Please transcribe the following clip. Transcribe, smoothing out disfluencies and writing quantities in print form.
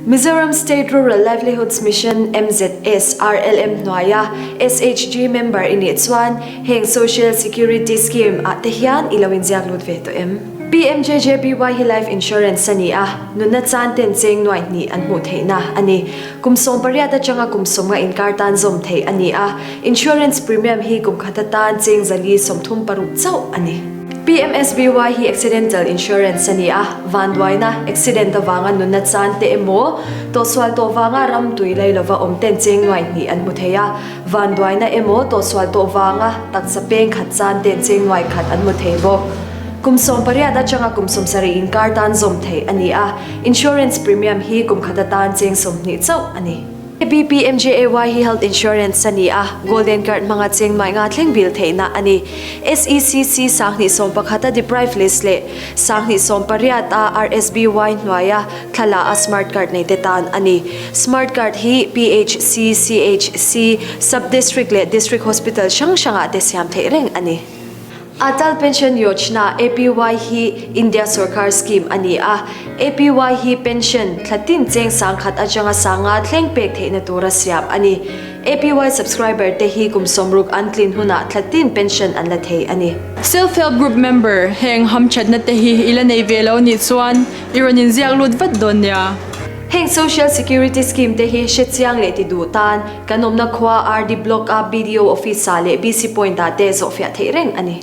Mizoram State Rural Livelihoods Mission, MZSRLM, hnuaia SHG member i nih chuan heng Social Security Scheme ah te hian i lo inziak lut ve tawh em? PMJJBY hi life insurance a ni a, nunna chan ten cheng nuaih hnih an hmuh theihna a ni. Kum 18 atanga kum 50 inkar tan zawm theih a ni a, insurance premium hi kum khat atan cheng 436 chauh a ni. PMSBY hi accidental insurance a ni a, vanduaina, accident, avanga nunna chan te emaw, tawhsual tawh vanga ram tui lei lova awm ten cheng nuaih hnih an hmu thei a, vanduaina emaw, tawhsual tawh vanga taksa peng khat chan ten cheng nuaih khat an hmu thei bawk. Kum 18 atanga kum 70 inkar tan zawm theih a ni a, insurance premium hi kum khat atan cheng 20 chauh a ni. BPMJAY hi health insurance a ni a, Golden Card hmanga cheng nuaih nga thleng bil theihna a ni. SECC 2011 a deprive list leh 2018 a RSBY hnuaia thlala a smart card nei te tan a ni. Smart card hi PHC, CHC, Sub-District leh District Hospital hrang hrangah te siam theih reng a ni. Atal Pension Yojana, APY, hi India sorkar scheme a ni a. APY hi pension thla tin cheng 1000 atanga 5000 thleng pek theihna tura siam a ni. APY subscriber te hi kum 60 an tlin hunah thla tin pension an la thei a ni. Self Help Group member heng hamthatna te hi i la nei ve lo nih chuan i rawn inziak lut vat dawn nia. Heng Social Security Scheme te hi hre chiang leh ti duh tan kan awmna khua RD Block a BDO Office ah leh BC Point ah te zawhfiah theih reng a ni.